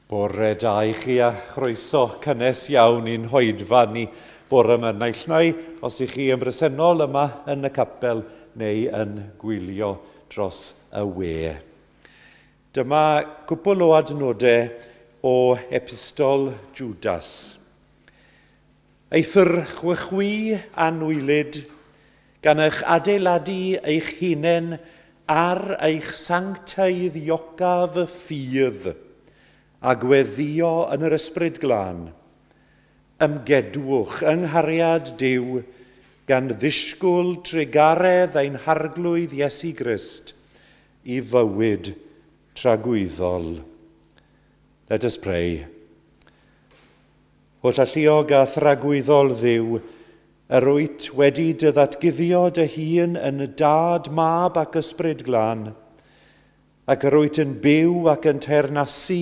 Bore da i chi a chroeso cynnes iawn i'n hoedfa ni bore yma naill nai os ych chi yn bresennol yma yn y capel neu yn gwylio dros y we. Dyma cwpl o adnodau o Epistol Judas. Eithr chwychwi anwylyd gan eich adeiladu eich hunain ar eich sanctaidd iocaf y ffydd a gweddio yn yr ysbryd glân. Ymgedwch yng nghariad Duw gan ddisgwyl trugaredd ein harglwydd Iesu Grist i fywyd tragwyddol. Let us pray. Holl alluog a thragwyddol Dduw, yr wyt wedi dy ddatguddio dy hun yn dad, mab ac ysbryd glân, ac yr wyt yn byw ac yn teyrnasu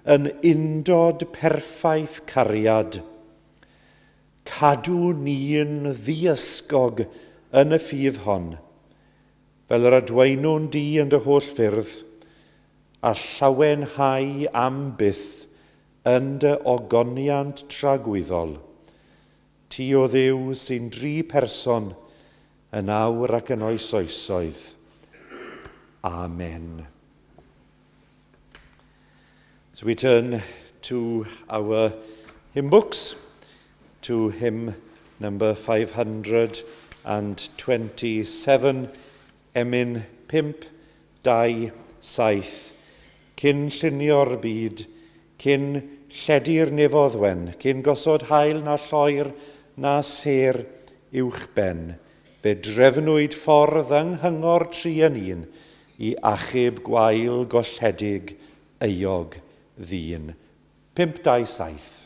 yn undod perffaith cariad. Cadw ni'n ddiysgog yn y ffydd hon, fel yr adwaenwn di yn dy holl ffyrdd, a llawenhau am byth yn dy ogoniant tragwyddol. Ti o Dduw sy'n dri person yn awr ac yn oes oesoedd. Amen. So we turn to our hymn books, to hymn number 527, Emyn 5, 2, 7. Cyn llunio'r byd, cyn lledu'r nefodd wen, cyn gosod haul na lloer na sêr uwch ben, fe drefnwyd ffordd yng nghyngor tri yn un i achub gwael golledig euog ddyn. 5, 2, 7.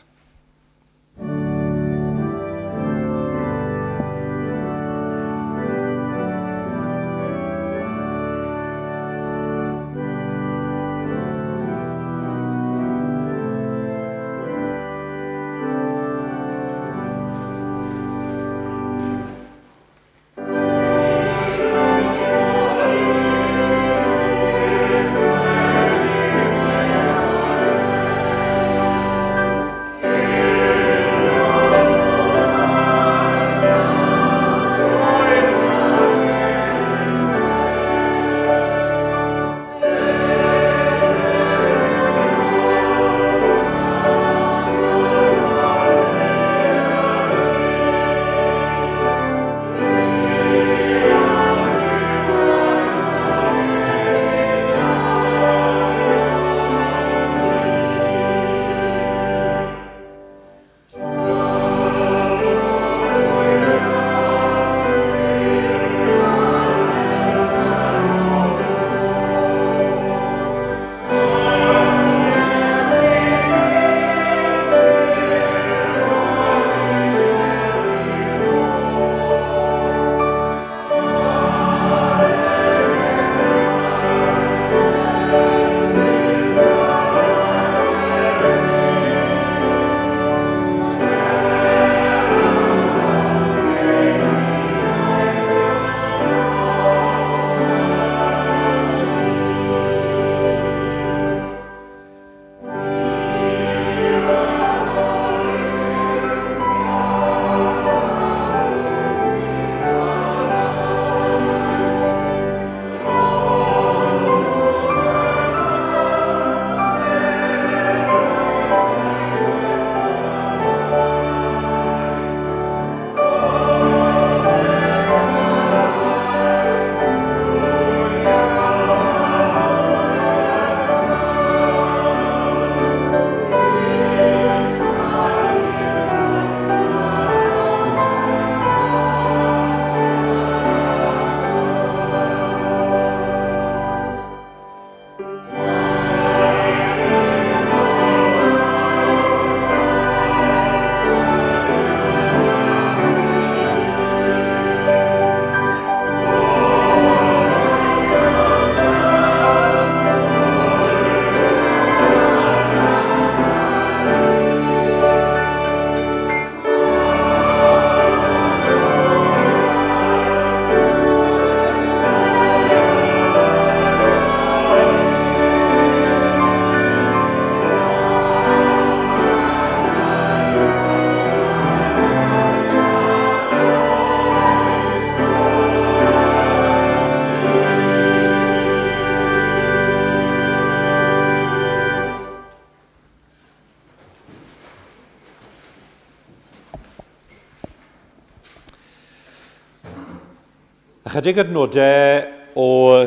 Ychydig adnodau o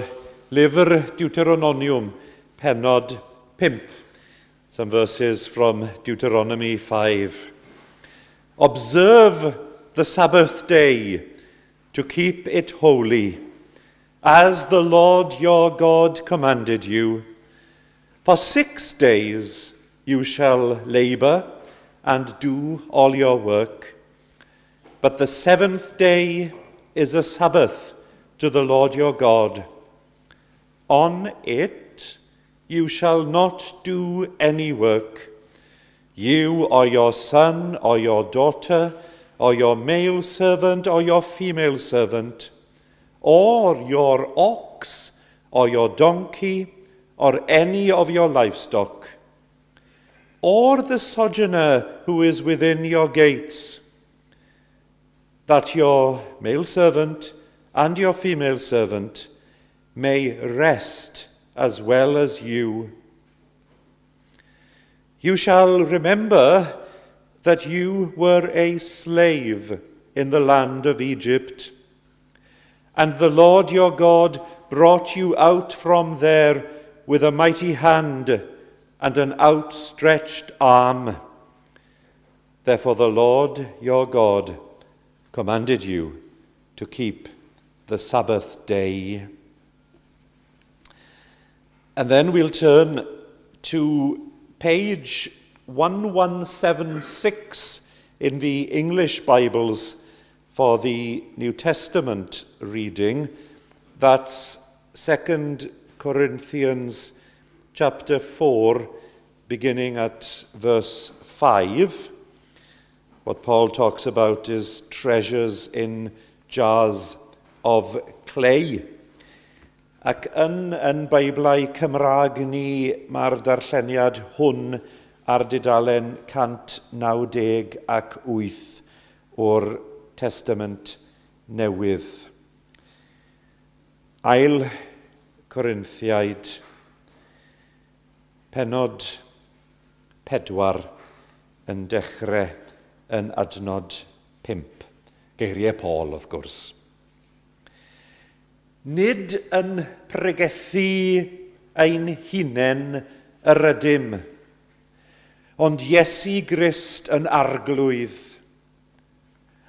lyfr Deuteronomium, penod 5. Some verses from Deuteronomy 5. Observe the Sabbath day to keep it holy, as the Lord your God commanded you. For six days you shall labor and do all your work. But the seventh day is a Sabbath to the Lord your God. On it you shall not do any work, you or your son or your daughter, or your male servant or your female servant, or your ox or your donkey, or any of your livestock, or the sojourner who is within your gates, that your male servant and your female servant may rest as well as you. You shall remember that you were a slave in the land of Egypt, and the Lord your God brought you out from there with a mighty hand and an outstretched arm. Therefore the Lord your God commanded you to keep the Sabbath day. And then we'll turn to page 1176 in the English Bibles for the New Testament reading. That's 2 Corinthians chapter 4, beginning at verse 5. What Paul talks about is treasures in jars of clay. Ac yn yn Beiblau Cymraeg ni, mae'r darlleniad hwn ar dudalen 198 o'r Testament Newydd. Ail Corinthiaid, penod 4 yn dechrau yn adnod 5. Geiriau Paul, wrth gwrs. Nid yn pregethu ein hunain yr ydym, ond Iesu Grist yn arglwydd,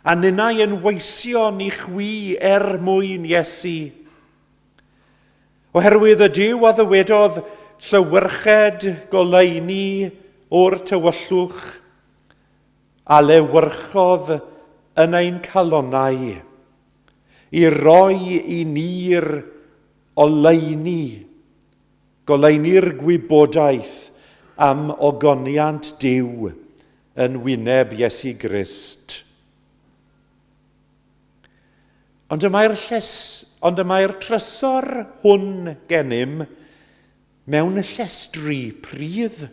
a ninnau yn weision i chwi er mwyn Iesu. Oherwydd y Duw a ddywedodd llywyrched goleuni o'r tywyllwch, a lewyrchodd yn ein calonnau, i roi i ni'r oleuni, goleuni'r gwybodaeth am ogoniant Duw yn wyneb Iesu Grist. Ond y mae'r lles, ond y mae'r trysor hwn gennym mewn llestri pridd.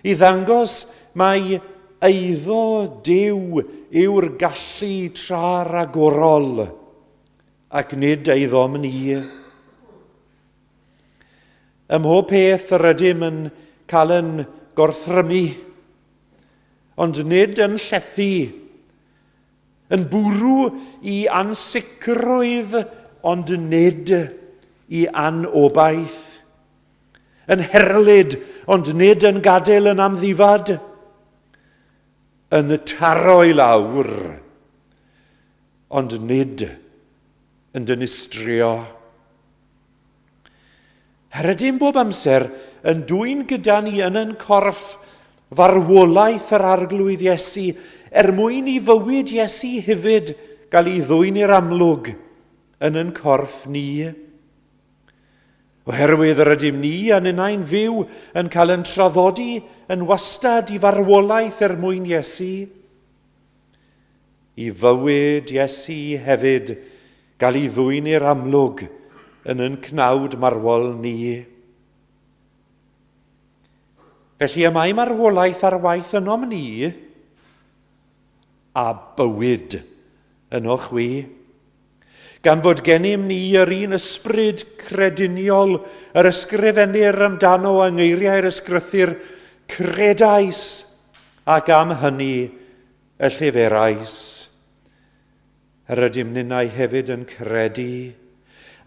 I ddangos mai eiddo Duw yw'r gallu tra ragorol, ac nid eiddom ni. Ym mhob peth yr ydym yn cael yn gorthrymu, ond nid yn llethu, yn bwrw i ansicrwydd, ond nid i anobaith. Yn herlid, ond nid yn gadael yn amddifad, yn taro i lawr, ond nid yn dynistrio. Her ydym bob amser yn dwyn gyda ni yn yn corff farwolaeth yr Arglwydd Iesu, er mwyn i fywyd Iesu hefyd gael ei ddwyn i'r amlwg yn yn corff ni. Oherwydd yr ydym ni a ninnau'n fyw yn cael yn traddodi yn wastad i farwolaeth er mwyn Iesu. I fywyd Iesu hefyd gael ei ddwyn i'r amlwg yn yn cnawd marwol ni. Felly y mae marwolaeth ar waith ynom ni a bywyd yno chwi. Gan fod gennym ni yr un ysbryd crediniol yr ysgrifennir amdano yng ngeiriau'r ysgrythur, credais ac am hynny y lleferais. Yr ydym ninnau hefyd yn credu,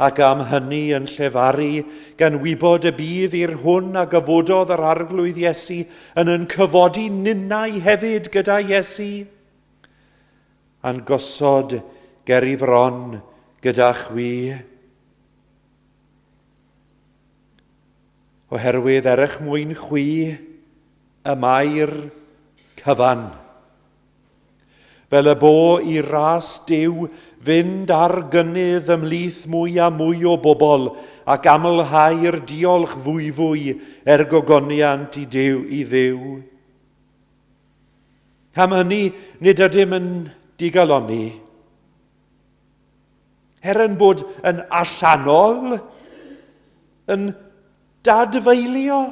ac am hynny yn llefaru, gan wybod y bydd i'r hwn a gyfododd yr Arglwydd Iesu yn cyfodi ninnau hefyd gyda Iesu, a'n gosod ger ei fron gyda chwi. Oherwydd er eich mwyn chwi y mae'r cyfan. Fel y bo i ras Duw fynd ar gynnydd ymhlith mwy a mwy o bobl ac amlhau'r diolch fwyfwy er gogoniant i Duw i Dduw. Am hynny, nid ydym yn digalonni. Er yn bod yn allanol, yn dadfeilio,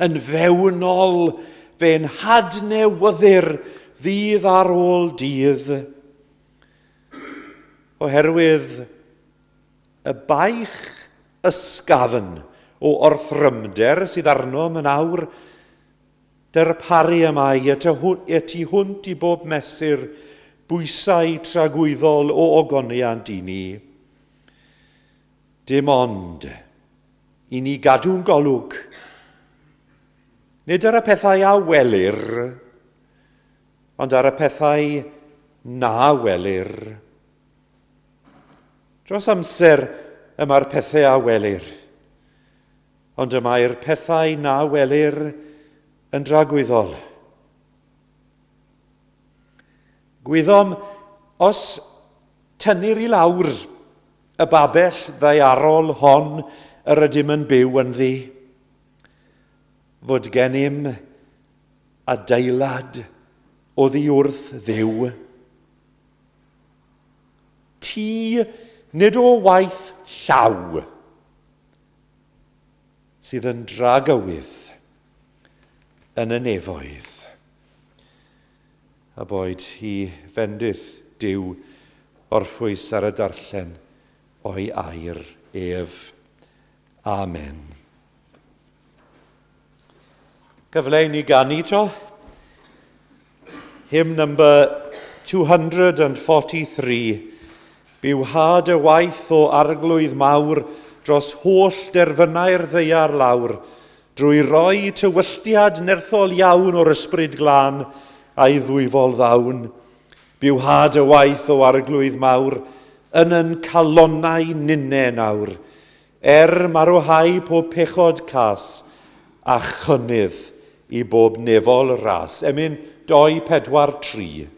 yn fewnol, fe'n hadnewyddir ddydd ar ôl dydd. Oherwydd y baich ysgafn o orthrymder sydd arnom yn awr, darparu y mae y tu hwnt i bob mesur bwysau tragwyddol o ogoniant i ni. Dim ond i ni gadw'n golwg, nid ar y pethau a welir, ond ar y pethau na welir. Dros amser y mae'r pethau a welir, ond y mae'r pethau na welir yn dragwyddol. Gwyddom os tynnir i lawr y babell ddaearol hon yr ydym yn byw ynddi, fod gennym adeilad oddi wrth Dduw. Tŷ nid o waith llaw, sydd yn dragywydd yn y nefoedd. A boed i fendith Duw orffwys ar y darllen o'i air ef. Amen. Cyfle i ni ganu to. Hymn number 243. Bywhad y waith o Arglwydd mawr dros holl derfynau'r ddaear lawr, drwy roi tywylltiad nerthol iawn o'r Ysbryd Glân a'i ddwyfol ddawn. Bywhad y waith o Arglwydd mawr yn yn calonnau ninne nawr, er marwhau pob pechod cas a chynnydd i bob nefol ras. Emyn 2, 4, 3.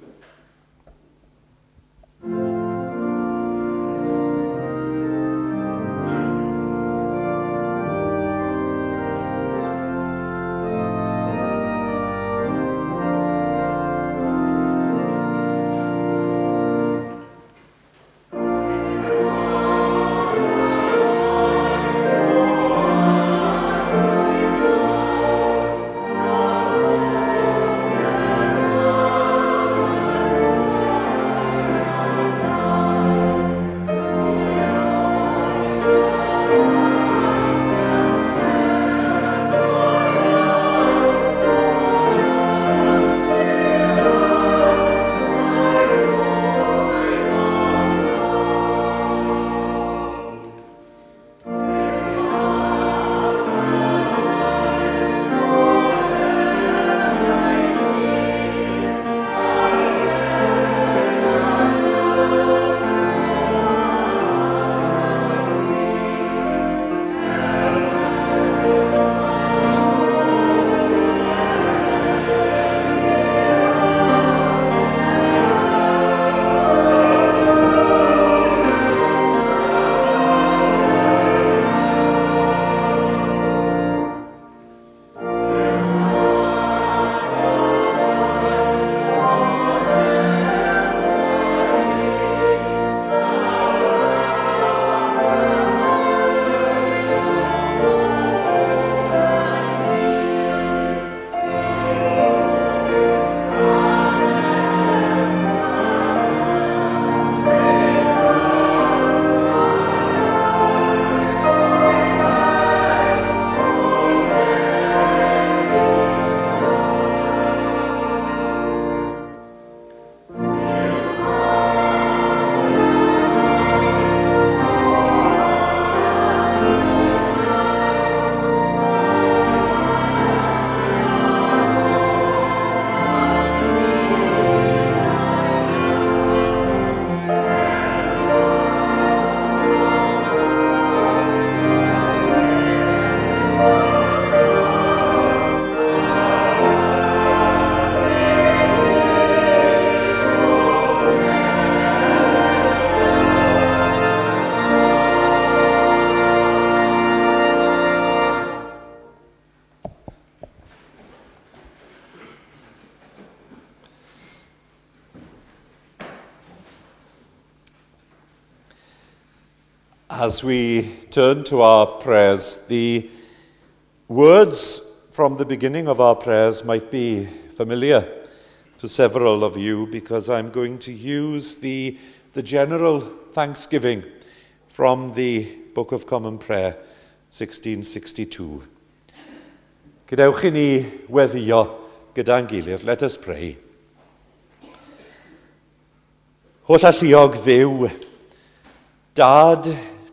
As we turn to our prayers, the words from the beginning of our prayers might be familiar to several of you because I'm going to use the, the general thanksgiving from the Book of Common Prayer 1662. Gadewch i ni weddio gyda'n gilydd. Let us pray. Holl alluog Dduw, Dad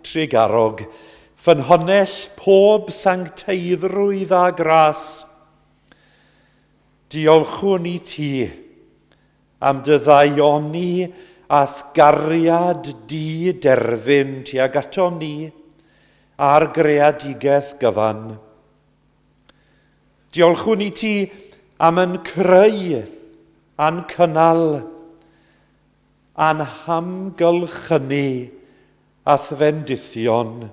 trugarog, ffynhonnell pob sancteiddrwydd a gras, diolchwn i ti am dy ddaioni a'th gariad di derfyn tuag atom ni a'r greadigaeth gyfan. Diolchwn i ti am yn creu a'n cynnal a'n hamgylchynu a'th fendithion.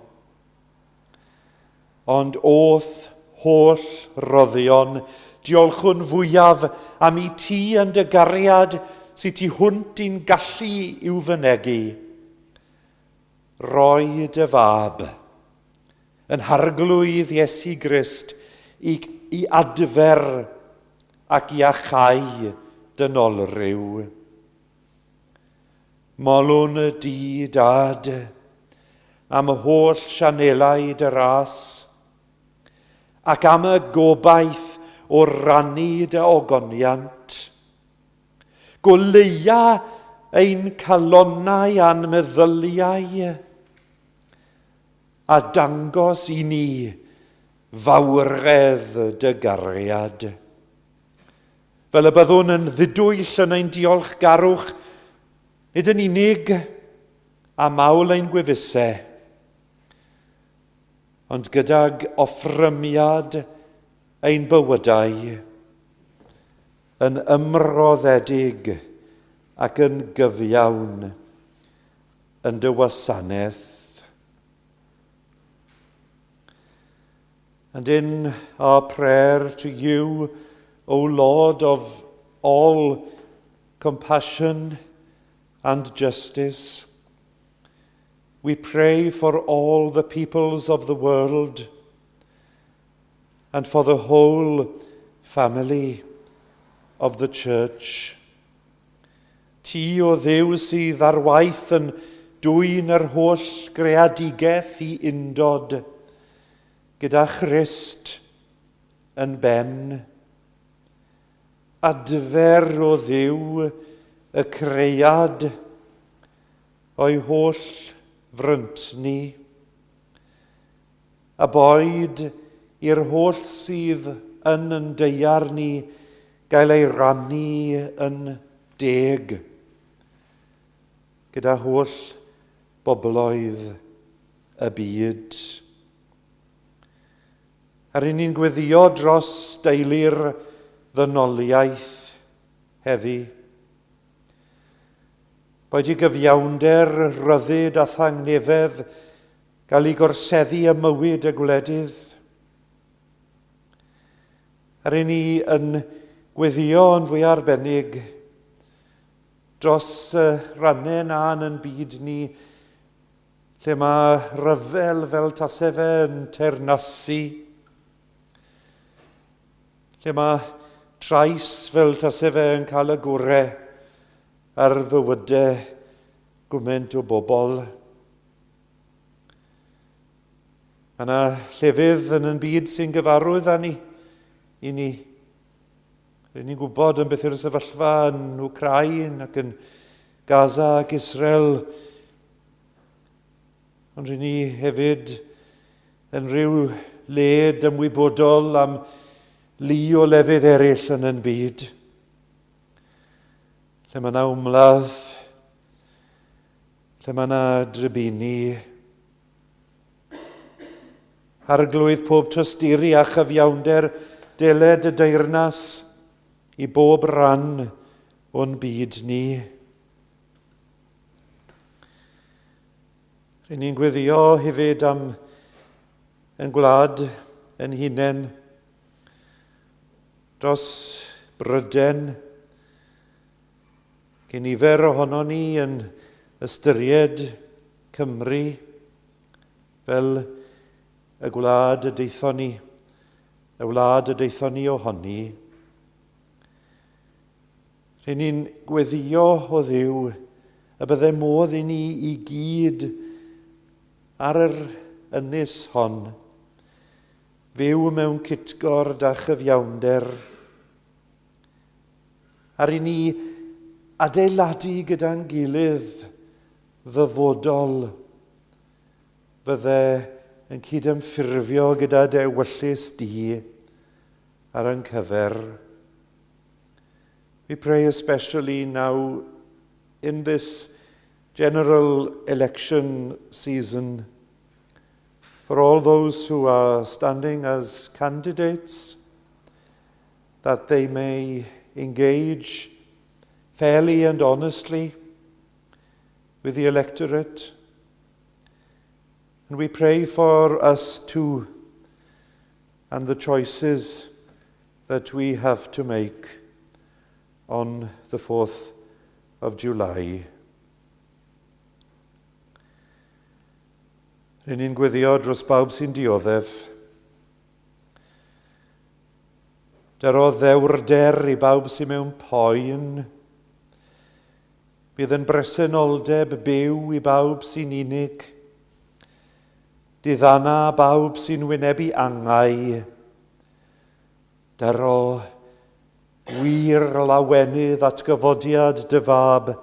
Ond o'th holl roddion, diolchwn fwyaf am i ti yn dy gariad sydd tu hwnt i'n gallu i'w fynegi. Roi dy fab yn harglwydd Iesu Grist i, i adfer ac i achau dynolryw. Molwn y di, Dad, am y holl sianelau dy ras, ac am y gobaith o rannu dy ogoniant. Goleia ein calonnau a'n meddyliau, a dangos i ni fawredd dy gariad. Fel y byddwn yn ddidwyll yn ein diolchgarwch, nid yn unig am mawl ein gwefusau, ond gydag offrymiad ein bywydau yn ymroddedig ac yn gyfiawn yn dy wasanaeth. And in our prayer to you, O Lord of all compassion and justice, we pray for all the peoples of the world and for the whole family of the church. Ti o Dduw sydd ar waith yn dwyn yr holl greadigaeth i undod gyda Christ yn ben. Adfer o Dduw y cread o'i holl fryntni. A boed i'r holl sydd yn yn deiar ni gael ei rannu yn deg gyda holl bobloedd y byd. Ar i ni'n gweddio dros deulu'r ddynoliaeth heddi. Boed i gyfiawnder, rhyddid a thangnefedd gael ei gorseddu ym mywyd y gwledydd. Ar i ni yn gweddio yn fwy arbennig dros y rannau na yn yn byd ni lle mae rhyfel fel tase fe yn teyrnasu, lle mae trais fel tase fe yn cael y gorau ar fywydau gwment o bobl. Mae yna llefydd yn yn byd sy'n gyfarwydd â ni, i ni. Rydyn ni'n gwybod yn beth yw'r sefyllfa yn Wcráin ac yn Gaza ac Israel. Ond rydyn ni hefyd yn rhyw led ymwybodol am lu o lefydd eraill yn yn byd. Lle mae yna ymladd, lle mae yna drybini, Arglwydd pob tosturi a chyfiawnder, deled y deyrnas i bob ran o'n byd ni. Rŷn ni'n gweddio hefyd am ein gwlad yn hunain dros Bryden. Gen nifer ohono ni yn ystyried Cymru. fel y gwlad y deithon ni, y wlad y deithon ni ohoni. Rhyn ni'n gweddio o Dduw y bydde modd i ni i gyd ar yr ynys hon fyw mewn cytgord a chyfiawnder, ar i ni adeiladu gyda'n gilydd ddyfodol fydde yn cydymffurfio gyda dewyllys di ar ein cyfer. We pray especially now in this general election season for all those who are standing as candidates, that they may engage fairly and honestly with the electorate. And we pray for us too and the choices that we have to make on the 4th of July. Rŷn ni'n gweddio dros bawb sy'n dioddef. Dyro ddewrder i bawb sy'n mewn poen. Bydd yn bresenoldeb byw i bawb sy'n unig. Diddana bawb sy'n wynebu angau. Dyro gwir lawenydd atgyfodiad dy fab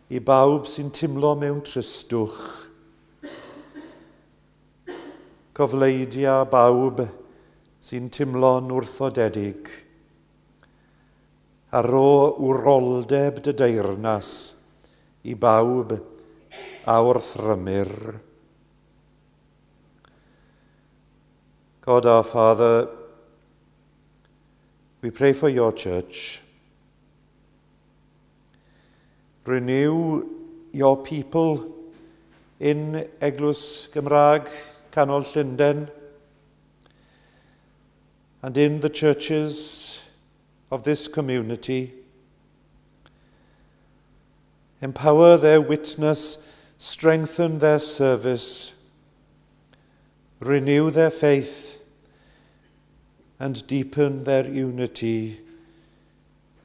i bawb sy'n timlo mewn tristwch. Cofleidia bawb sy'n timlo'n wrthodedig. A ro wroldeb dy deyrnas i bawb a wrthrymir. God our Father, we pray for your church. Renew your people in Eglwys Gymraeg Canol Llundain and in the churches of this community. Empower their witness, strengthen their service, renew their faith, and deepen their unity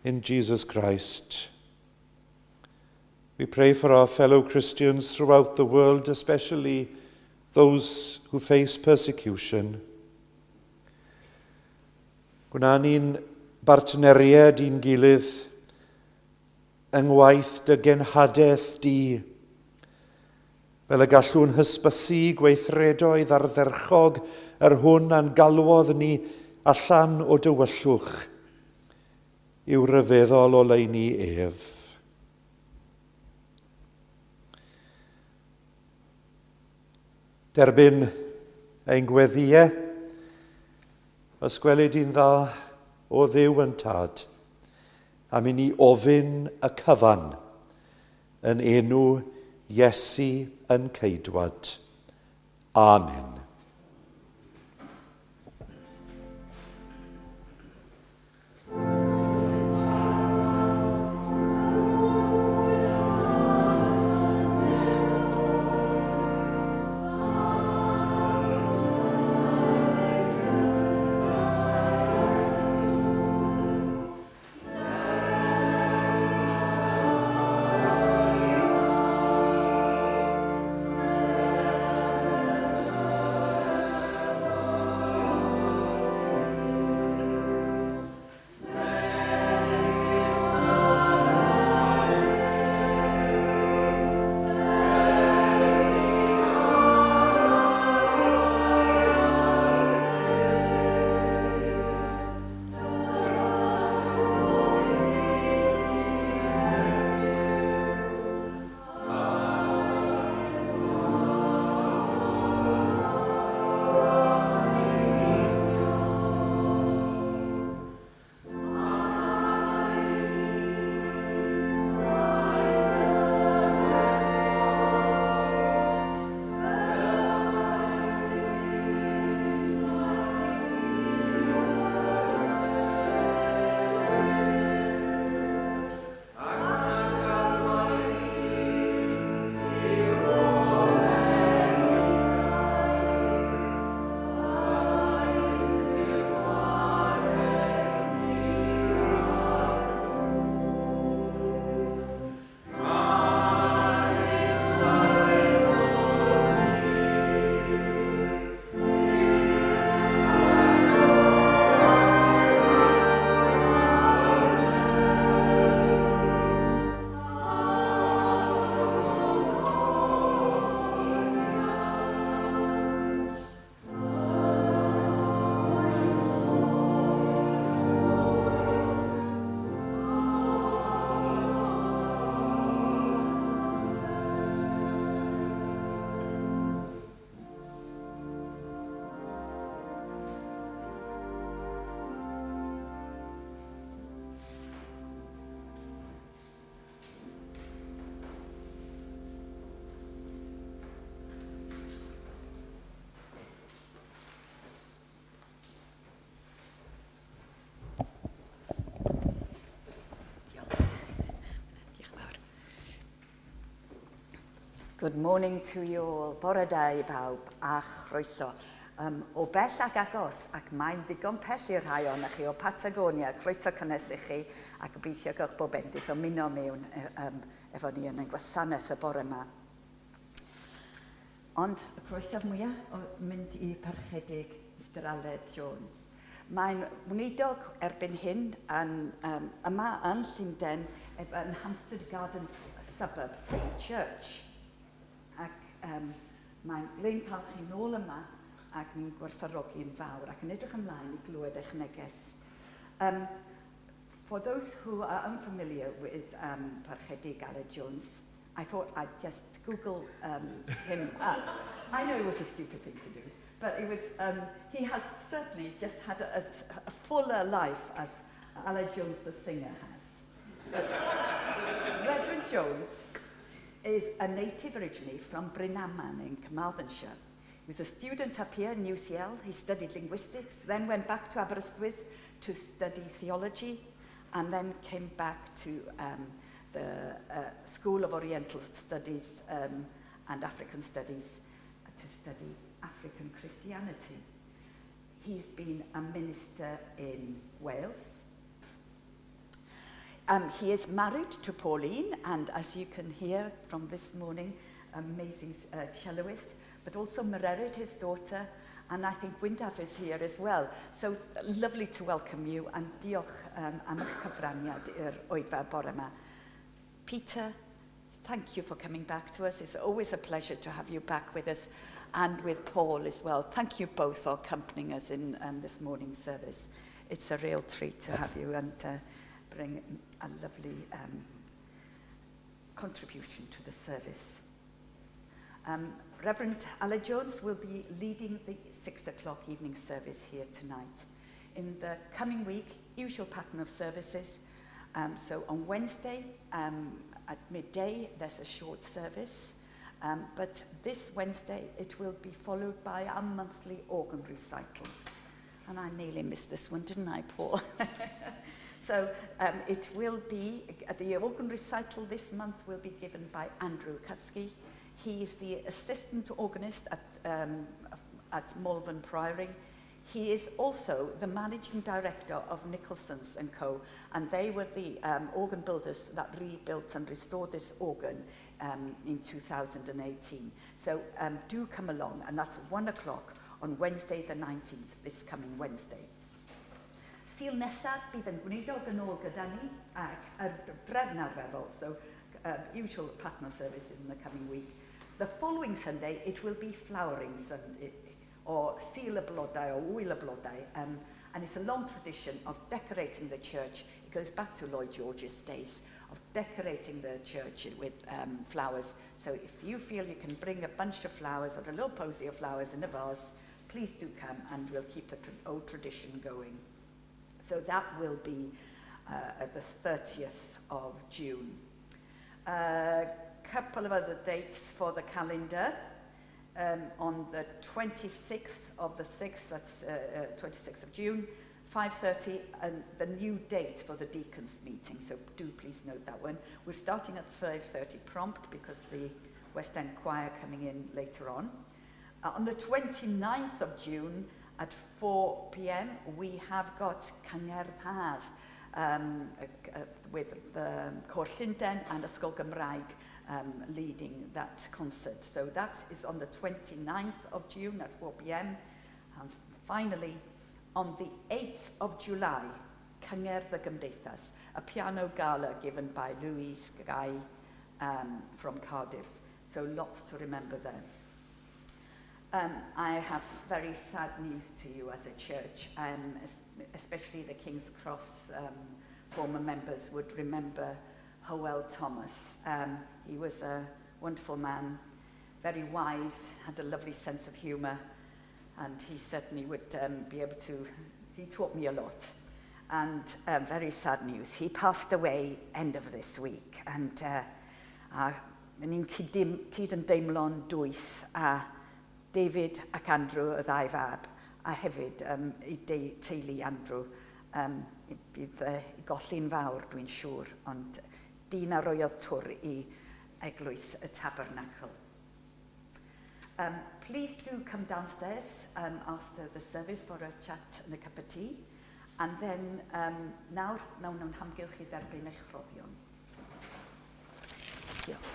in Jesus Christ. We pray for our fellow Christians throughout the world, especially those who face persecution. Gwna ni'n bartneriaid i'n gilydd yng ngwaith dy genhadaeth di, fel y gallwn hysbysu gweithredoedd ardderchog yr hwn a'n galwodd ni allan o dywyllwch i'w ryfeddol oleuni ef. Derbyn ein gweddïau, os gweli di'n dda o Dduw yn Tad, am i ni ofyn y cyfan yn enw Iesu yn Ceidwad. Amen. Good morning to you all. Bore da i bawb a chroeso. O bell ac agos, ac mae'n ddigon pell i'r rhai ohonoch chi o Patagonia. Croeso cynnes i chi a gobeithio gewch bob bendith o muno mewn efo ni yn ein gwasanaeth y bore yma. Ond y croeso mwyaf o mynd i Parchedig Mr Aled Jones. Mae'n wneudog erbyn hyn yn, yma yn Llundain efo yn Hampstead Gardens Suburb Free Church. Ac mae'n ble'n cael chi nôl yma ac ni'n gwerthfawrogi'n fawr ac yn edrych ymlaen i glywed eich neges. For those who are unfamiliar with Parchedig Aled Jones, I thought I'd just Google him up. I know it was a stupid thing to do, but it was. He has certainly just had a fuller life as Aled Jones the singer has. But Reverend Jones is a native originally from Brynaman in Carmarthenshire. He was a student up here in UCL. He studied linguistics, then went back to Aberystwyth to study theology, and then came back to the School of Oriental Studies and African Studies to study African Christianity. He's been a minister in Wales. He is married to Pauline, and as you can hear from this morning, amazing celloist, but also Mererid, his daughter, and I think Gwyndaf is here as well. So lovely to welcome you, and diolch am eich cyfraniad i'r oedfa bore yma. Peter, thank you for coming back to us. It's always a pleasure to have you back with us, and with Paul as well. Thank you both for accompanying us in this morning's service. It's a real treat to have you and bring a lovely contribution to the service. Reverend Aled Jones will be leading the 6 o'clock evening service here tonight. In the coming week, usual pattern of services. So on Wednesday at midday, there's a short service. But this Wednesday, it will be followed by our monthly organ recital. And I nearly missed this one, didn't I, Paul? So it will be, the organ recital this month will be given by Andrew Kuski. He is the assistant organist at Malvern Priory. He is also the managing director of Nicholsons and Co. And they were the organ builders that rebuilt and restored this organ in 2018. So do come along, and that's 1 o'clock on Wednesday the 19th, this coming Wednesday. Sul nesaf bydd yn gwneudog yn ôl gyda ni ac yr drefn arferol, so usual pattern of service in the coming week. The following Sunday, it will be Flowering Sunday, or Sul y Blodau, or Ŵyl y Blodau, and it's a long tradition of decorating the church. It goes back to Lloyd George's days of decorating the church with flowers. So if you feel you can bring a bunch of flowers or a little posy of flowers in a vase, please do come and we'll keep the old tradition going. So that will be the 30th of June. A couple of other dates for the calendar. On the 26th of the 6th, that's 26th of June, 5:30, and the new date for the deacons meeting, so do please note that one. We're starting at 5:30 prompt because the West End Choir coming in later on. On the 29th of June at 4 p.m., we have got Cyngerdd Haf with the Côr Llundain and Ysgol Gymraeg leading that concert. So that is on the 29th of June at 4 p.m. And finally, on the 8th of July, Cyngerdd y Gymdeithas, a piano gala given by Louise Guy from Cardiff. So lots to remember there. I have very sad news to you as a church, especially the King's Cross former members would remember Howell Thomas. He was a wonderful man, very wise, had a lovely sense of humour, and he certainly would be able to, he taught me a lot. And very sad news, he passed away end of this week, and ni'n cyd yn deimlo'n dwys a David ac Andrew, y ddau fab, a hefyd i teulu Andrew. Bydd i golli'n fawr, dwi'n siŵr, ond dyn a roiodd twr i eglwys y Tabernacl. Please do come downstairs after the service for a chat and a cup of tea. And then nawr, mewn o'n hamgylch i dderbyn eich rhoddion. Diolch.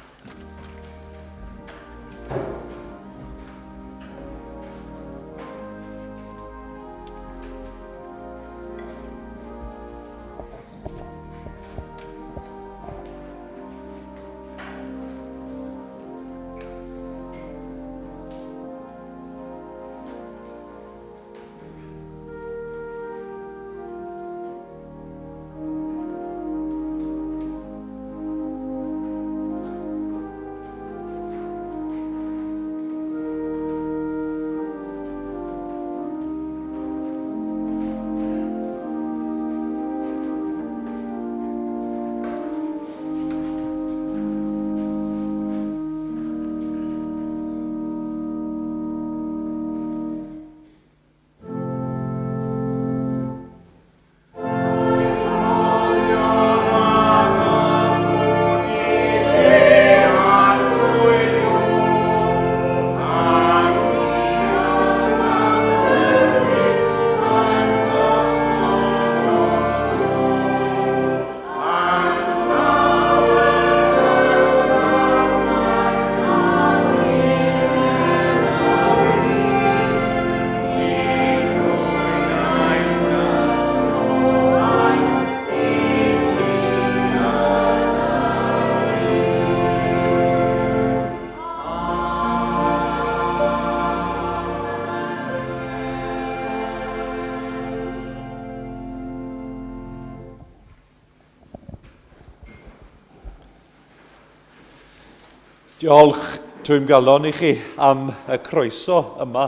Diolch twym galon i chi am y croeso yma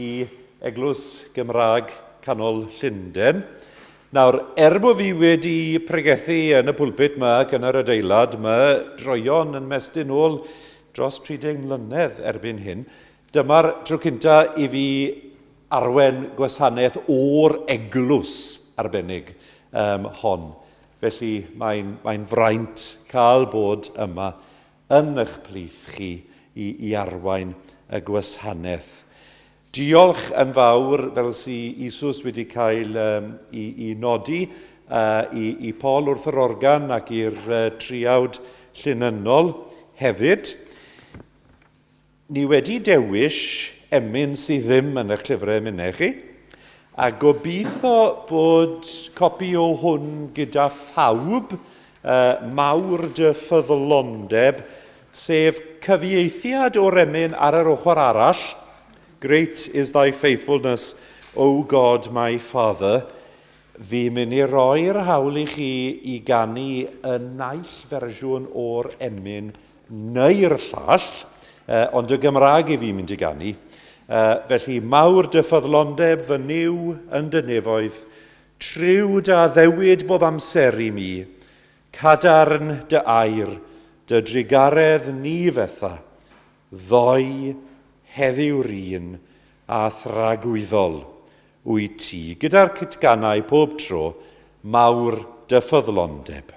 i Eglwys Gymraeg Canol Llundain. Nawr, bod fi wedi pregethu yn y pulpit yma ac yn yr adeilad yma, droion yn mestyn ôl dros 30 mlynedd erbyn hyn, dyma'r tro cynta i fi arwen gwasanaeth o'r eglwys arbennig hon. Felly mae'n fraint cael bod yma yn eich plith chi i arwain y gwasanaeth. Diolch yn fawr, fel sy Isus wedi cael i nodi i Paul wrth yr organ ac i'r triawd llinynnol hefyd. Ni wedi dewis emyn sydd ddim yn eich llyfrau emynau chi, a gobeithio bod copi o hwn gyda phawb, mawr dy ffyddlondeb, sef cyfieithiad o'r emyn ar yr ochr arall, Great is thy faithfulness, O God my Father. Fi mynd i roi'r hawl i chi i ganu y naill fersiwn o'r emyn neu'r llall, ond y Gymraeg i fi mynd i ganu. Felly, mawr dy ffyddlondeb fy Nuw yn dy nefoedd, triw dy addewid bob amser i mi, cadarn dy air, dy drugaredd ni fetha, ddoe heddiw'r un a thragwyddol wyt ti, gyda'r cytganau pob tro, mawr dy ffyddlondeb.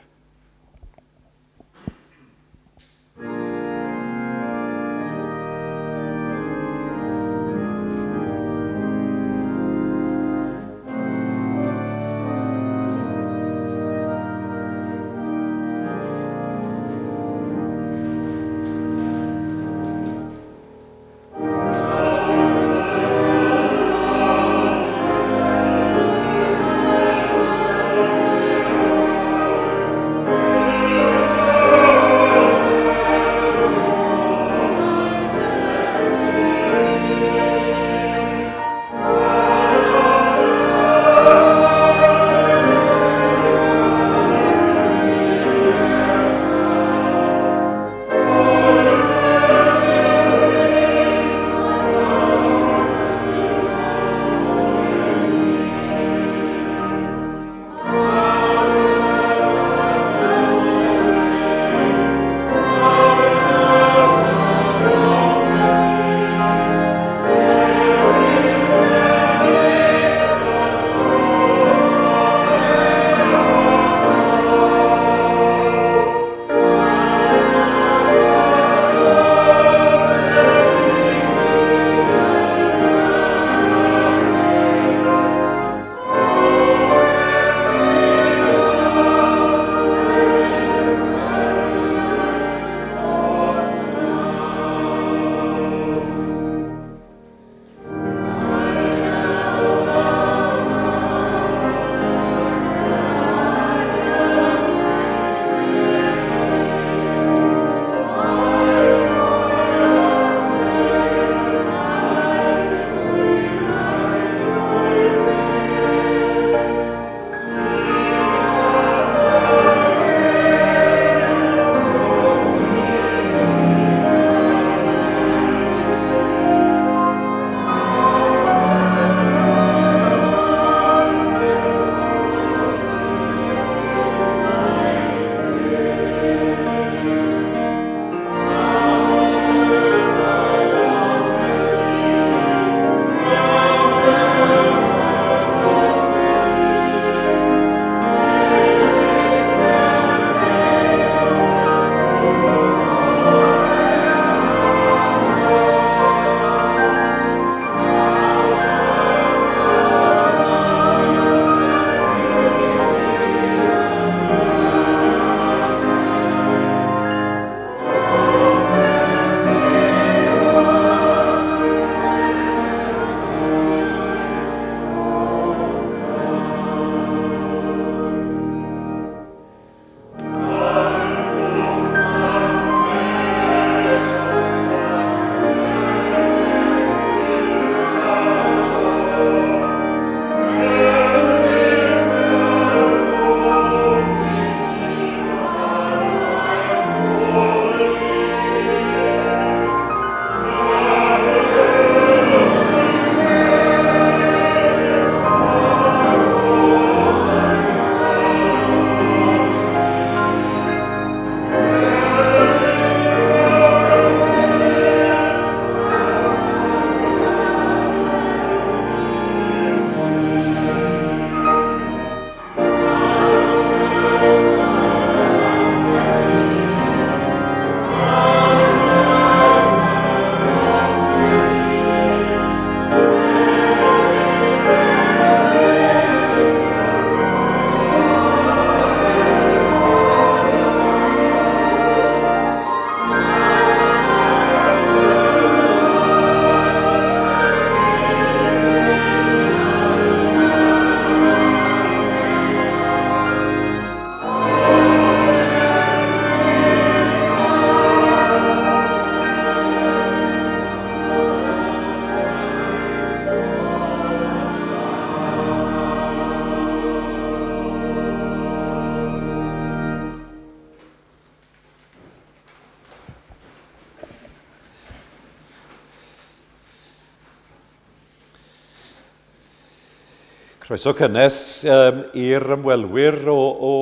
Croeso cynnes i'r ymwelwyr o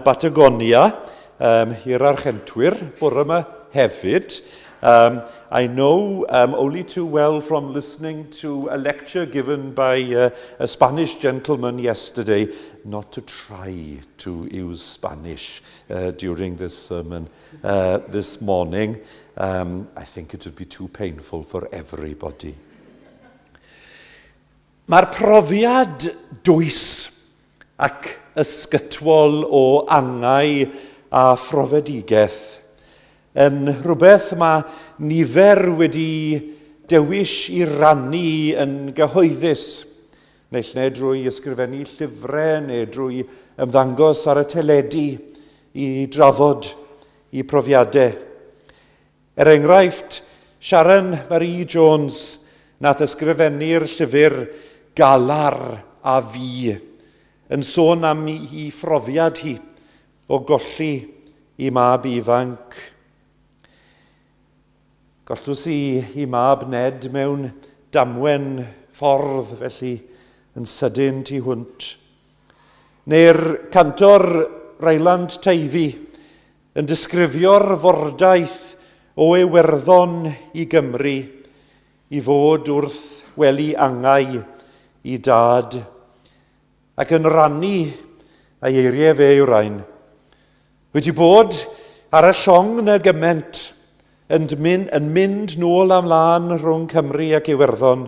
Batagonia, i'r Archentwyr, bore yma hefyd. I know only too well from listening to a lecture given by a Spanish gentleman yesterday not to try to use Spanish during this sermon this morning. I think it would be too painful for everybody. Mae'r profiad dwys ac ysgytwol o angau a phrofedigaeth yn rhywbeth mae nifer wedi dewis i rannu yn gyhoeddus, naill neu drwy ysgrifennu llyfrau neu drwy ymddangos ar y teledu i drafod eu profiadau. Er enghraifft, Sharon Marie Jones nath ysgrifennu'r llyfr Galar a Fi yn sôn am ei phrofiad hi o golli ei mab ifanc. Gollws hi ei mab Ned mewn damwen ffordd, felly yn sydyn tu hwnt. Neu'r cantor Ryland Teifi yn disgrifio'r fordaith o Iwerddon i Gymru i fod wrth wely angau ei dad ac yn rannu ei eiriau fe yw'r rhain. Wedi bod ar y llong 'na gyment yn mynd nôl a mlaen rhwng Cymru ac Iwerddon.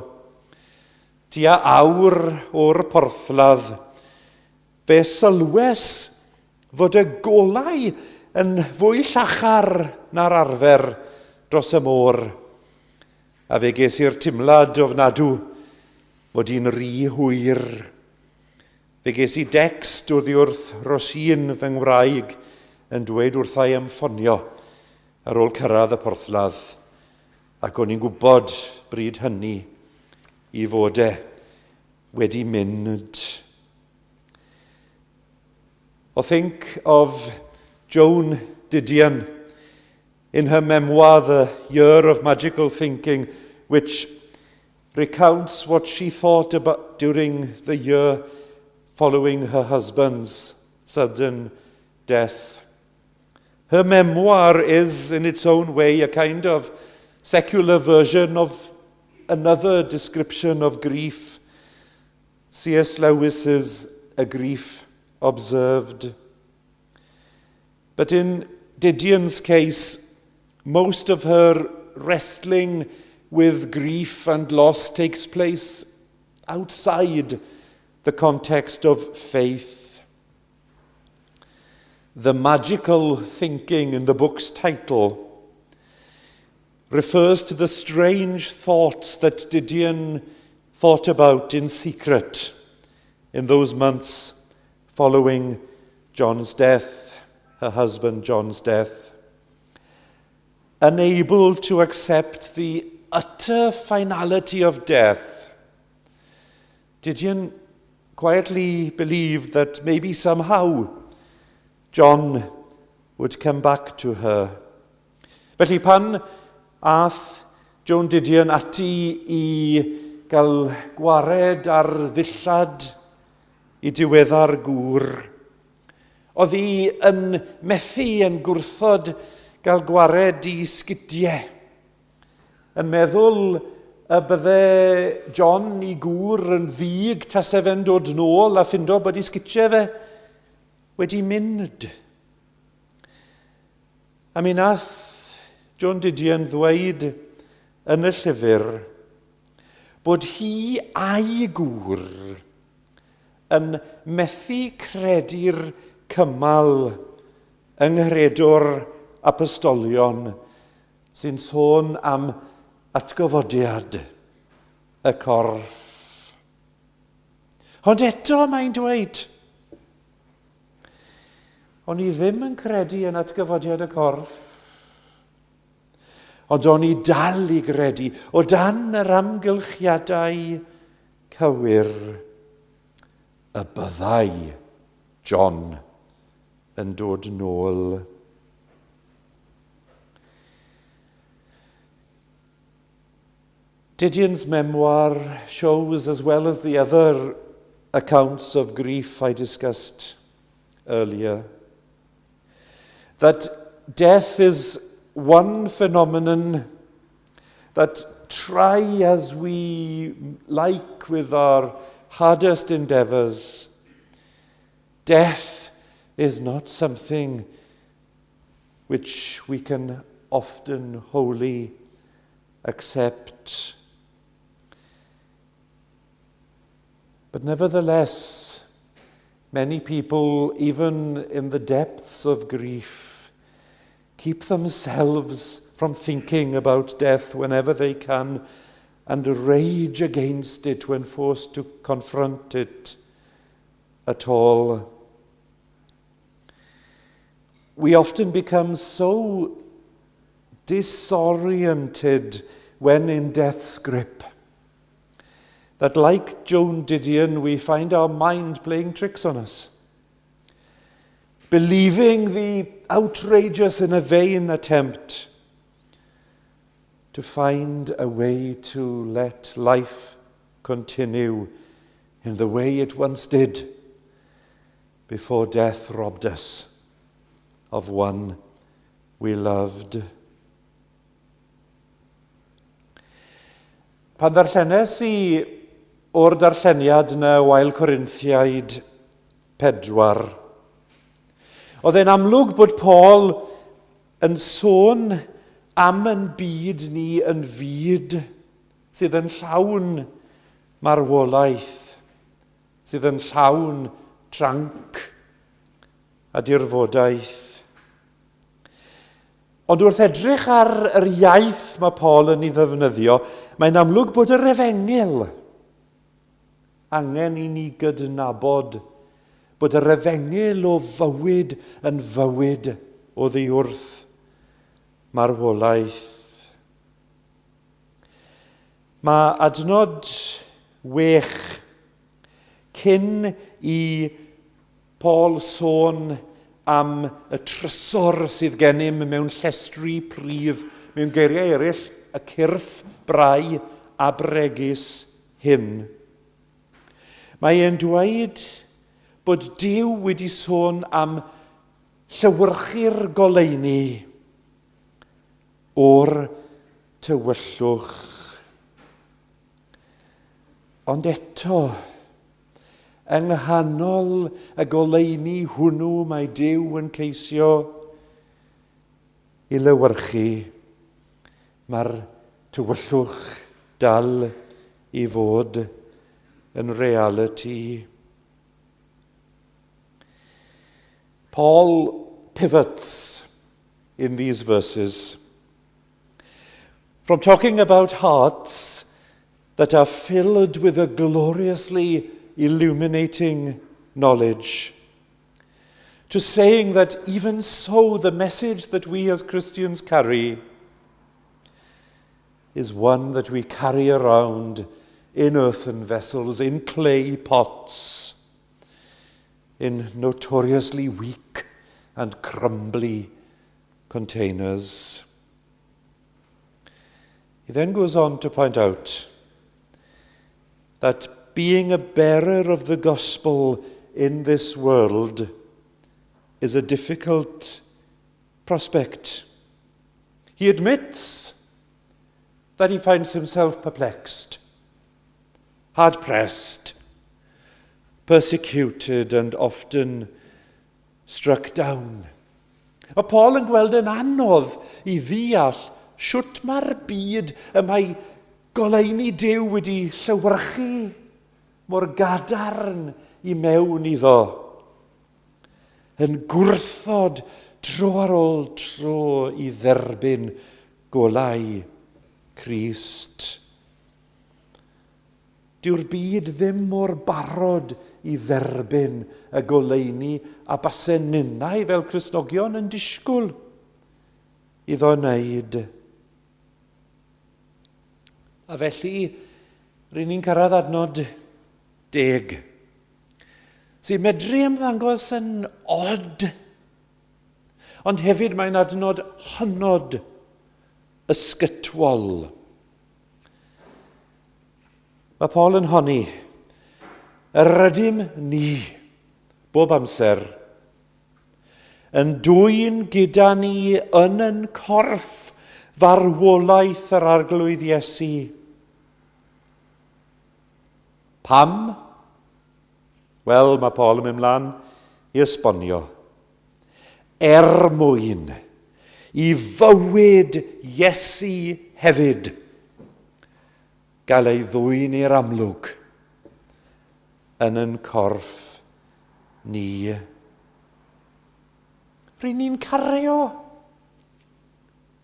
Tua awr o'r porthladd, fe sylwes fod y golau yn fwy llachar na'r arfer dros y môr. A fe ges i'r timlad ofnadw fod hi'n rhy hwyr. Fe ges i decst oddi wrth Rosine fy ngwraig yn dweud wrtha i am ffonio ar ôl cyrraedd y porthladd, ac o'n i'n gwybod bryd hynny i fod e wedi mynd. Or think of Joan Didion in her memoir, The Year of Magical Thinking, which recounts what she thought about during the year following her husband's sudden death. Her memoir is, in its own way, a kind of secular version of another description of grief, C.S. Lewis's A Grief Observed. But in Didion's case, most of her wrestling with grief and loss takes place outside the context of faith. The magical thinking in the book's title refers to the strange thoughts that Didion thought about in secret in those months following John's death, her husband John's death. Unable to accept the utter finality of death, Didion quietly believed that maybe somehow John would come back to her. Felly pan ath Joan Didion ati i gael gwared ar ddillad ei diweddar gŵr, oedd hi yn methu, yn gwrthod gael gwared ei sgidiau, yn meddwl y bydde John ei gŵr yn ddig tase fe'n dod nôl a ffindo bod ei sgidiau fe wedi mynd. A mi nath Joan Didion ddweud yn y llyfr bod hi a'i gŵr yn methu credu'r cymal yng Nghredo'r Apostolion sy'n sôn am atgyfodiad y corff. Ond eto mae'n dweud, o'n i ddim yn credu yn atgyfodiad y corff, ond o'n i dal i gredu o dan yr amgylchiadau cywir y byddai John yn dod nôl. Didion's memoir shows, as well as the other accounts of grief I discussed earlier. That death is one phenomenon that, try as we like with our hardest endeavours, death is not something which we can often wholly accept. But nevertheless, many people, even in the depths of grief, keep themselves from thinking about death whenever they can and rage against it when forced to confront it at all. We often become so disoriented when in death's grip that, like Joan Didion, we find our mind playing tricks on us, believing the outrageous in a vain attempt to find a way to let life continue in the way it once did before death robbed us of one we loved. Pan ddarllenes i o'r darlleniad yna o Ail Corinthiaid 4, oedd e'n amlwg bod Paul yn sôn am yn byd ni yn fyd sydd yn llawn marwolaeth, sydd yn llawn tranc a dirfodaeth. Ond wrth edrych ar yr iaith mae Paul yn ei ddefnyddio, mae'n amlwg bod yr efengyl angen i ni gydnabod bod yr efengyl o fywyd yn fywyd oddi wrth marwolaeth. Mae adnod wech cyn i Paul sôn am y trysor sydd gennym mewn llestri pridd, mewn geiriau eraill, y cyrff brau a bregus hyn. Mae e'n dweud bod Duw wedi sôn am llewyrchu'r goleuni o'r tywyllwch. Ond eto, Yng nghanol y goleuni hwnnw mae Duw yn ceisio i lewyrchu. Mae'r tywyllwch dal i fod yn realiti. Paul pivots in these verses from talking about hearts that are filled with a gloriously illuminating knowledge, to saying that even so, the message that we as Christians carry is one that we carry around in earthen vessels, in clay pots, in notoriously weak and crumbly containers. He then goes on to point out that being a bearer of the gospel in this world is a difficult prospect. He admits that he finds himself perplexed, hard-pressed, persecuted and often struck down. Mae Paul yn gweld yn anodd i ddeall shwt mae'r byd y mae goleuni Duw wedi llewyrchu mor gadarn i mewn iddo, yn gwrthod tro ar ôl tro i dderbyn golau Crist. Dyw'r byd ddim mor barod i dderbyn y goleuni a base ninnau fel Cristnogion yn disgwyl iddo wneud. A felly, ry'n ni'n cyrraedd adnod 10, sy'n medru ymddangos yn od, ond hefyd mae'n adnod hynod ysgytwol. Mae Paul yn honni Yr ydym ni, bob amser, yn dwyn gyda ni yn yn corff farwolaeth yr Arglwydd Iesu. Pam? Wel, mae Paul yn mynd mlaen i esbonio. Er mwyn i fywyd Iesu hefyd gael ei ddwyn i'r amlwg yn yn corff ni. Ry'n ni'n cario,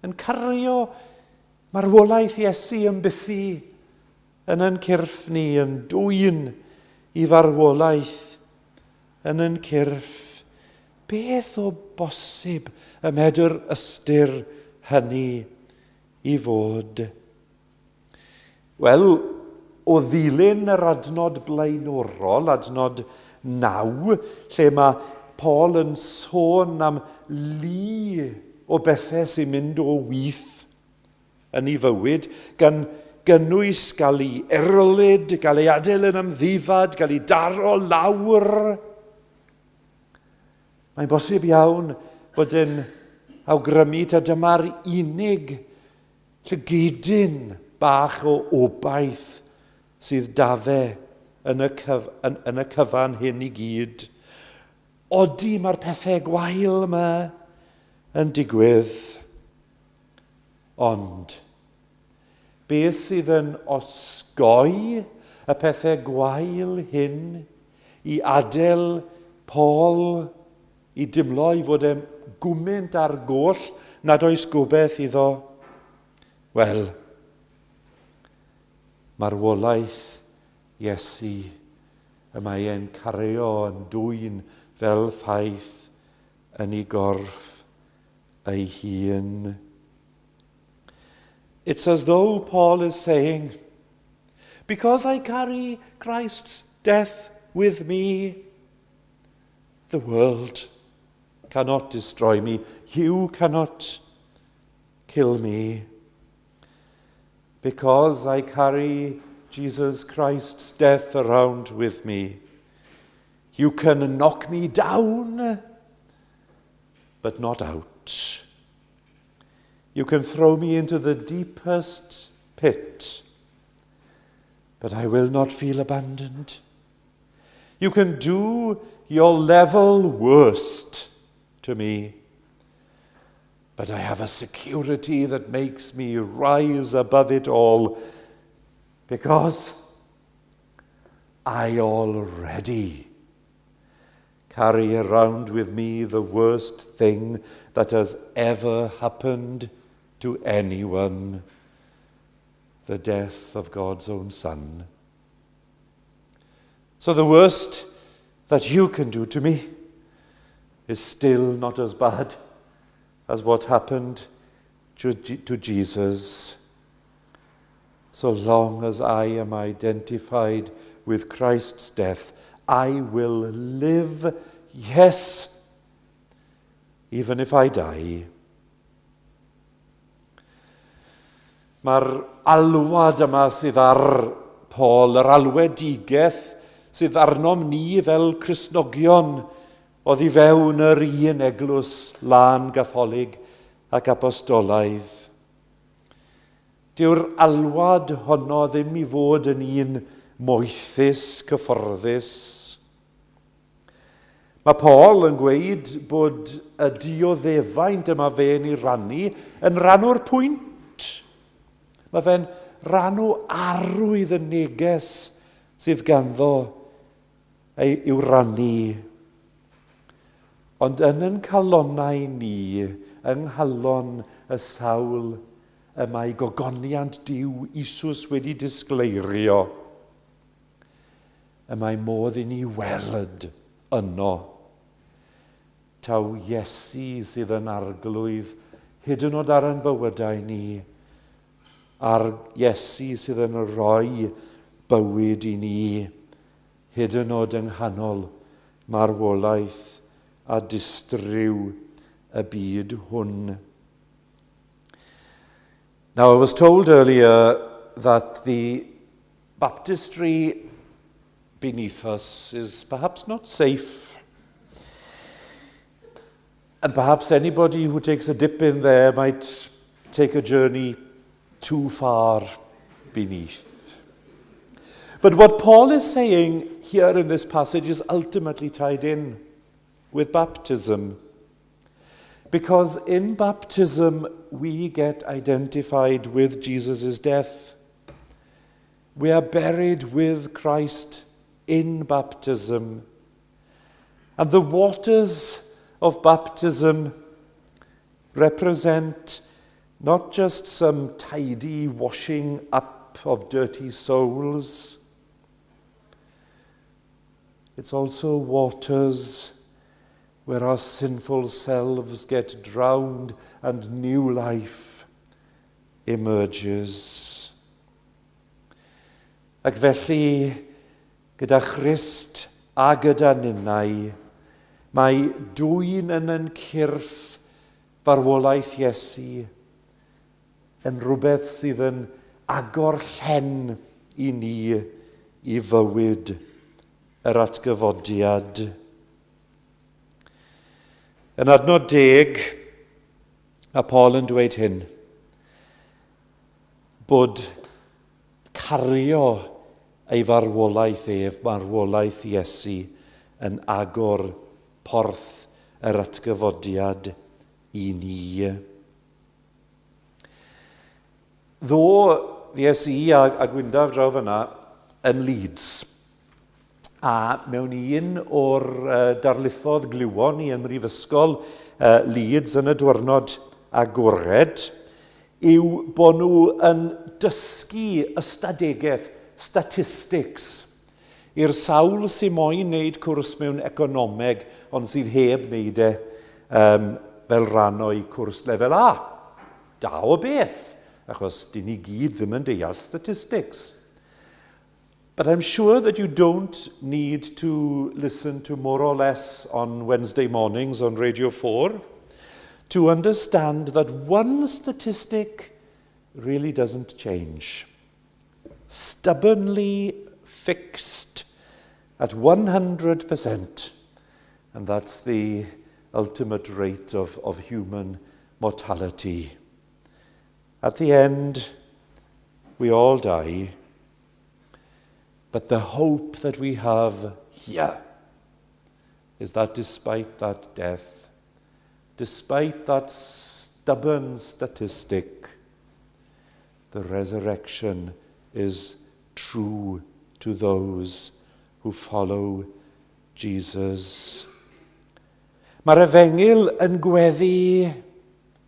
yn cario marwolaeth Iesu yn bythu yn yn cyrff ni, yn dwyn i farwolaeth yn yn cyrff. Beth o bosib y medr ystyr hynny i fod? Wel, o ddilyn yr adnod blaenorol, adnod 9, lle mae Paul yn sôn am lu o bethau sy'n mynd o wyth yn ei fywyd, gan gynnwys gael ei erlid, gael ei adael yn amddifad, gael ei daro lawr. Mae'n bosib iawn bod yn awgrymu ta dyma'r unig Llygedyn bach o obaith sydd 'da fe yn y, cyf, yn, yn y cyfan hyn i gyd. Odi, mae'r pethau gwael yma yn digwydd. Ond, beth sydd yn osgoi y pethau gwael hyn i adael Paul i dimlo ei fod e'n gwmynt ar goll nad oes gobeith iddo? Wel, marwolaeth Iesu y mae e'n cario yn dwyn fel ffaith yn ei gorff ei hun. It's as though Paul is saying, because I carry Christ's death with me, The world cannot destroy me. You cannot kill me. Because I carry Jesus Christ's death around with me. You can knock me down, but not out. You can throw me into the deepest pit, but I will not feel abandoned. You can do your level worst to me, but I have a security that makes me rise above it all because I already carry around with me the worst thing that has ever happened to anyone the death of God's own Son. So the worst that you can do to me is still not as bad as what happened to, to Jesus. So long as I am identified with Christ's death, I will live, yes, even if I die. Mae'r alwad yma sydd ar Paul, yr alwedigaeth sydd arnom ni fel Cristnogion oddi fewn yr un eglwys lân gatholig ac apostolaidd. Dyw'r alwad honno ddim i fod yn un moethus, cyfforddus. Mae Paul yn gweud bod y dioddefaint yma fe'n ei rannu yn rhan o'r pwynt. Mae fe'n rhan o arwydd y neges sydd ganddo ei, i'w rannu. Ond yn yn calonnau ni, yng nghalon y sawl y mae gogoniant Duw Isus wedi disgleirio, y mae modd i ni weld yno. Taw Iesu sydd yn arglwydd hyd yn oed ar ein bywydau ni, a'r Iesu sydd yn rhoi bywyd i ni, hyd yn oed yng nghanol marwolaeth a distryw y byd hwn. Now, I was told earlier that the baptistry beneath us is perhaps not safe. And perhaps anybody who takes a dip in there might take a journey too far beneath. But what Paul is saying here in this passage is ultimately tied in with baptism. Because in baptism, we get identified with Jesus' death. We are buried with Christ in baptism. And the waters of baptism represent not just some tidy washing up of dirty souls. It's also waters where our sinful selves get drowned and new life emerges. Ac felly, gyda Christ a gyda ninnau, mae dwyn yn yn cyrff farwolaeth Iesu yn rhywbeth sydd yn agor llen i ni i fywyd yr atgyfodiad. Yn adnod 10, mae Paul yn dweud hyn, bod cario ei farwolaeth ef, marwolaeth Iesu, yn agor porth yr atgyfodiad i ni. Ddoe, fues i a Gwyndaf draw fyna yn Leeds. A mewn un o'r darlithoedd glywon ni ym Mhrifysgol Leeds yn y diwrnod agored yw bod nhw yn dysgu ystadegaeth, statistics, i'r sawl sy'n moyn wneud cwrs mewn economeg ond sydd heb wneud e fel rhan o'i cwrs lefel A. Da o beth, achos dyn ni gyd ddim yn deall statistics. But I'm sure that you don't need to listen to More or Less on Wednesday mornings on Radio 4 to understand that one statistic really doesn't change. Stubbornly fixed at 100%, and that's the ultimate rate of human mortality. At the end, we all die. But the hope that we have here is that despite that death, despite that stubborn statistic, the resurrection is true to those who follow Jesus. Mae'r efengyl yn gweddu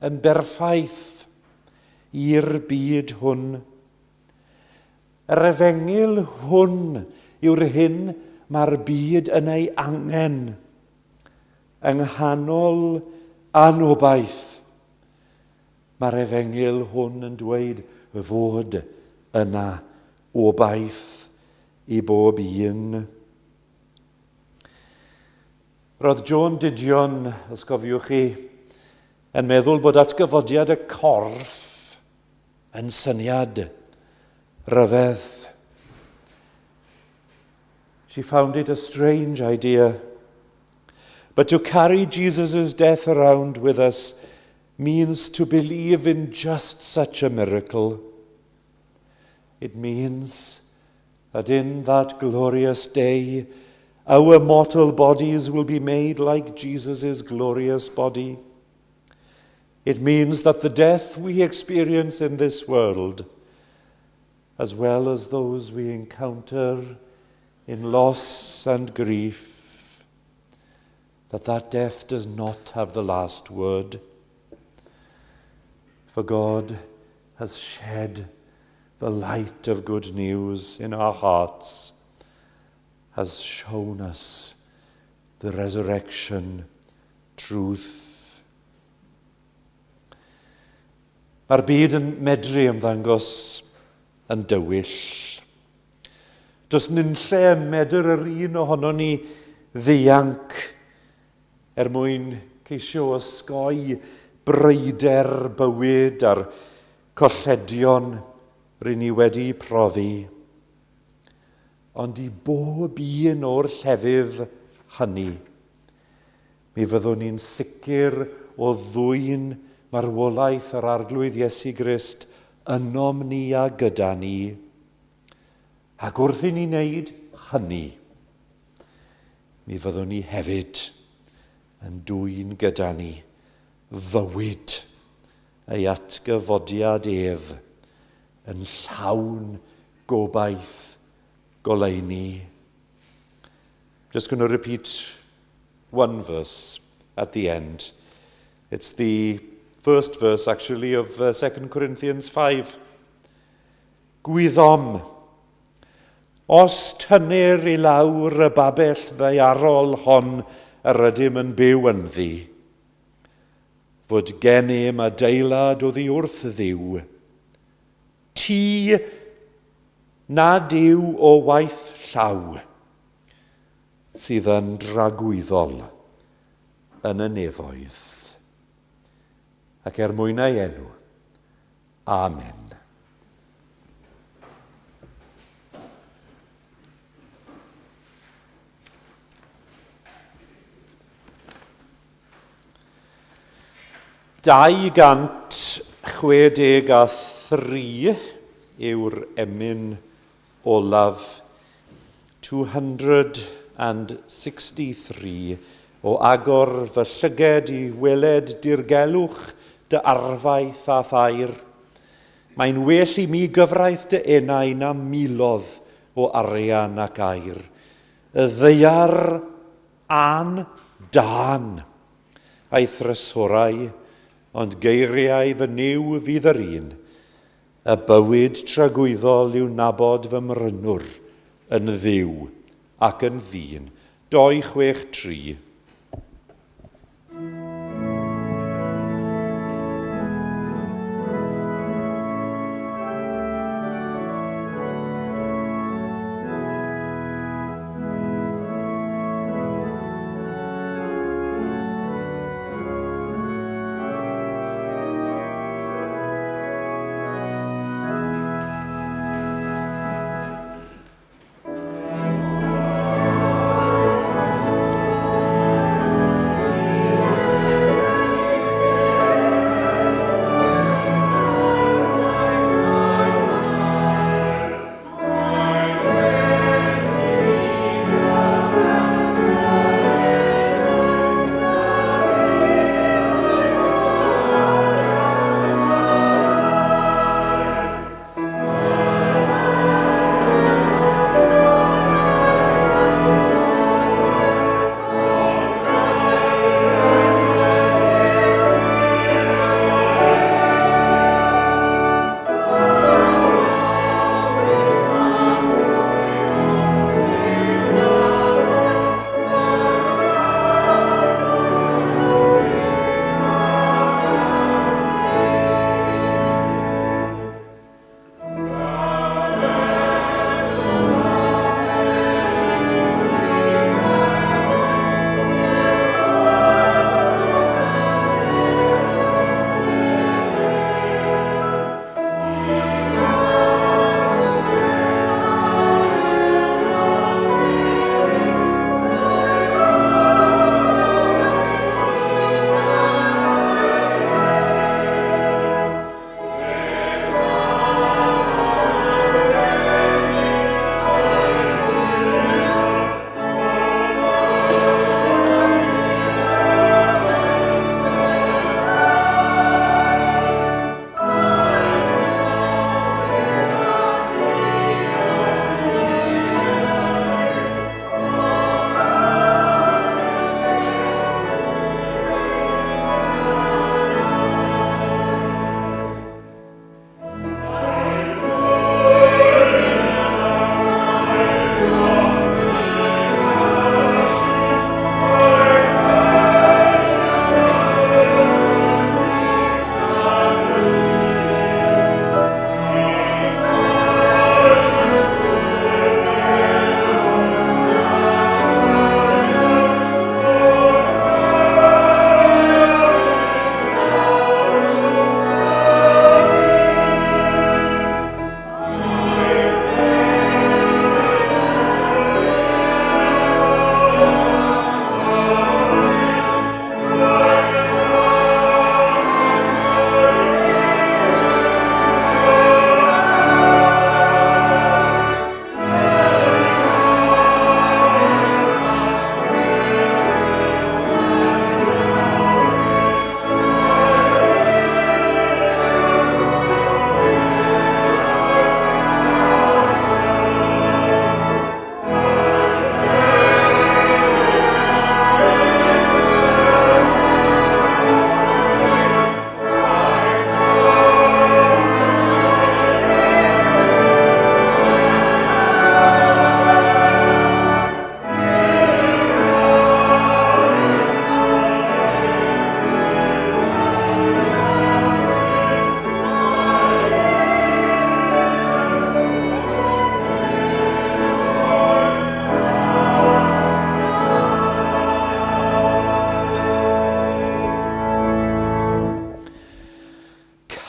yn berffaith i'r byd hwn. Yr efengyl hwn yw'r hyn mae'r byd yn ei angen yng nghanol anobaith. Mae'r efengyl hwn yn dweud y fod yna obaith i bob un. Roedd Joan Didion, os gofiwch chi, yn meddwl bod atgyfodiad y corff yn syniad rhyfedd. She found it a strange idea. But to carry Jesus' death around with us means to believe in just such a miracle. It means that in that glorious day, our mortal bodies will be made like Jesus' glorious body. It means that the death we experience in this world, as well as those we encounter in loss and grief, that death does not have the last word. For God has shed the light of good news in our hearts, has shown us the resurrection truth. Mae'r byd yn medru ymddangos yn dywyll. Does nunlle ym medr yr un ohono ni ddianc er mwyn ceisio osgoi breuder bywyd a'r colledion rydyn ni wedi profi. Ond i bob un o'r llefydd hynny, mi fyddwn ni'n sicr o ddwyn marwolaeth yr Arglwydd Iesu Grist ynom ni a gyda ni. Ac wrth i ni wneud hynny, mi fyddwn ni hefyd yn dwyn gyda ni fywyd ei atgyfodiad ef yn llawn gobaith goleuni. Just going to repeat one verse at the end. It's the first verse, actually, of 2 Corinthians 5. Gwyddom, os tynnir i lawr y babell ddaearol hon yr ydym yn byw ynddi, fod gennym adeilad oddi wrth Dduw, tŷ nad yw o waith llaw, sydd yn dragwyddol yn y nefoedd. Ac er mwyn ei enw. Amen. 263 yw'r emyn olaf. 263 o agor fy llyged i weled dirgelwch dy arfaeth a thair. Mae'n well i mi gyfraith dy enau na milodd o arian ac aur. Y ddaear a'n dân a'i thrysorau, ond geiriau fy Nuw fydd yr un. Y bywyd tragwyddol yw nabod fy mrynwr yn Dduw ac yn ddyn. 263.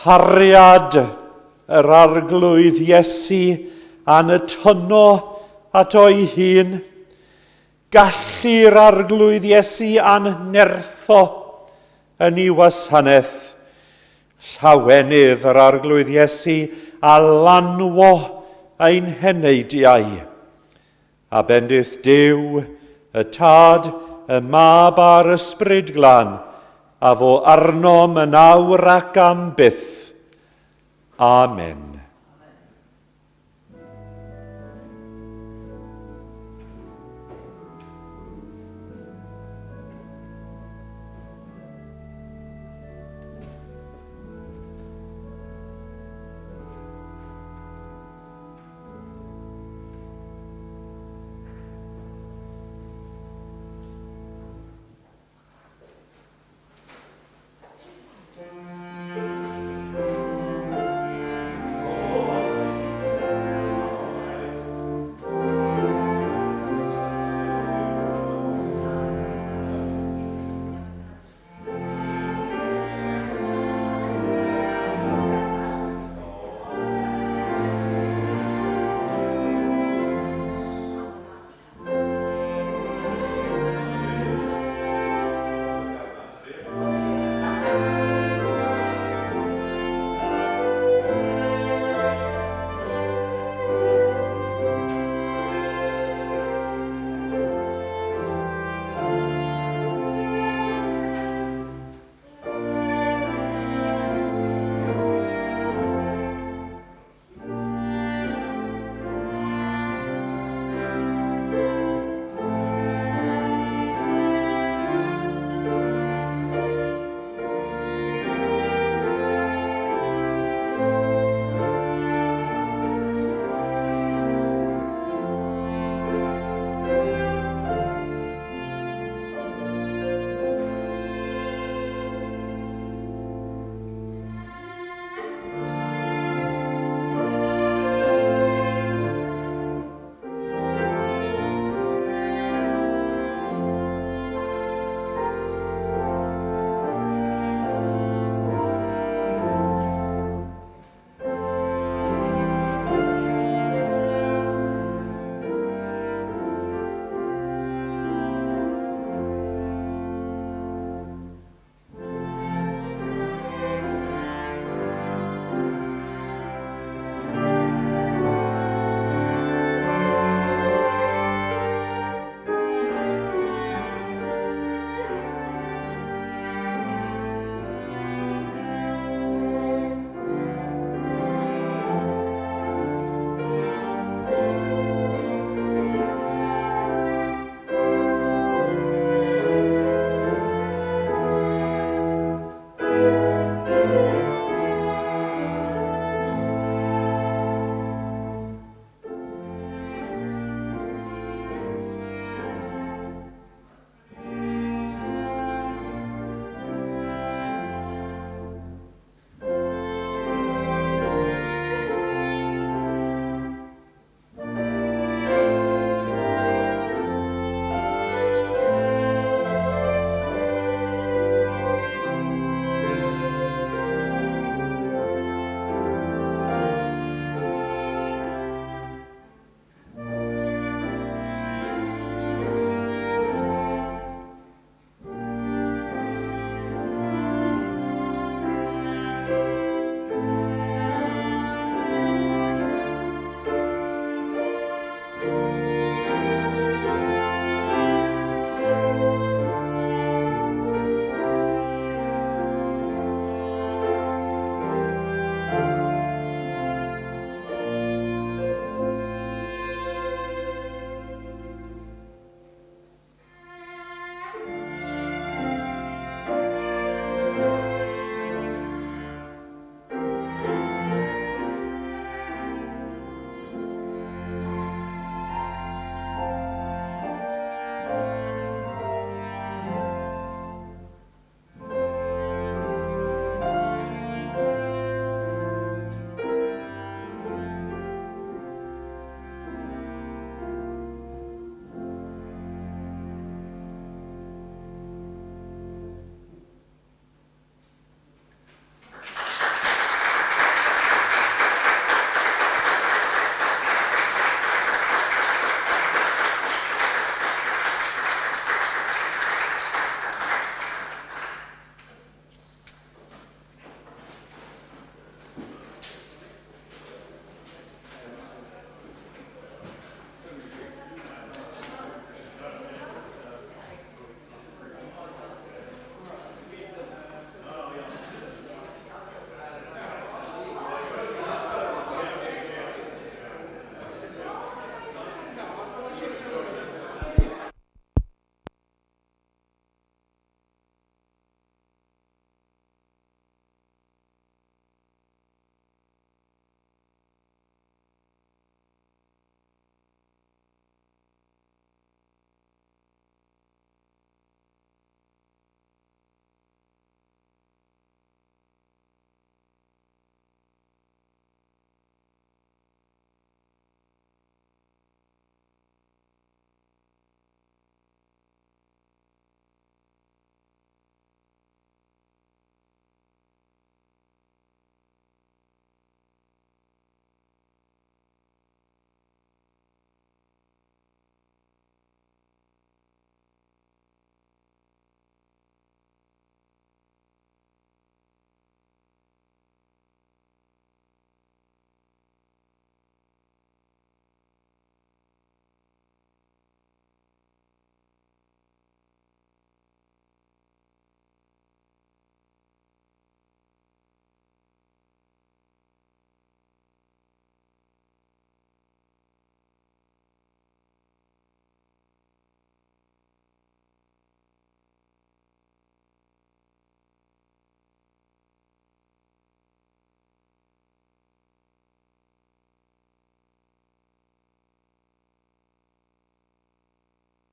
Cariad yr Arglwydd Iesu a'n y tyno ato'i hun. Gallu'r Arglwydd Iesu a'n nertho yn ei wasanaeth. Llawenydd yr Arglwydd Iesu a lanwo ein heneidiau. A bendith Duw, y Tad, y Mab a'r Ysbryd Glân, a fo arnom yn awr ac am byth. Amen.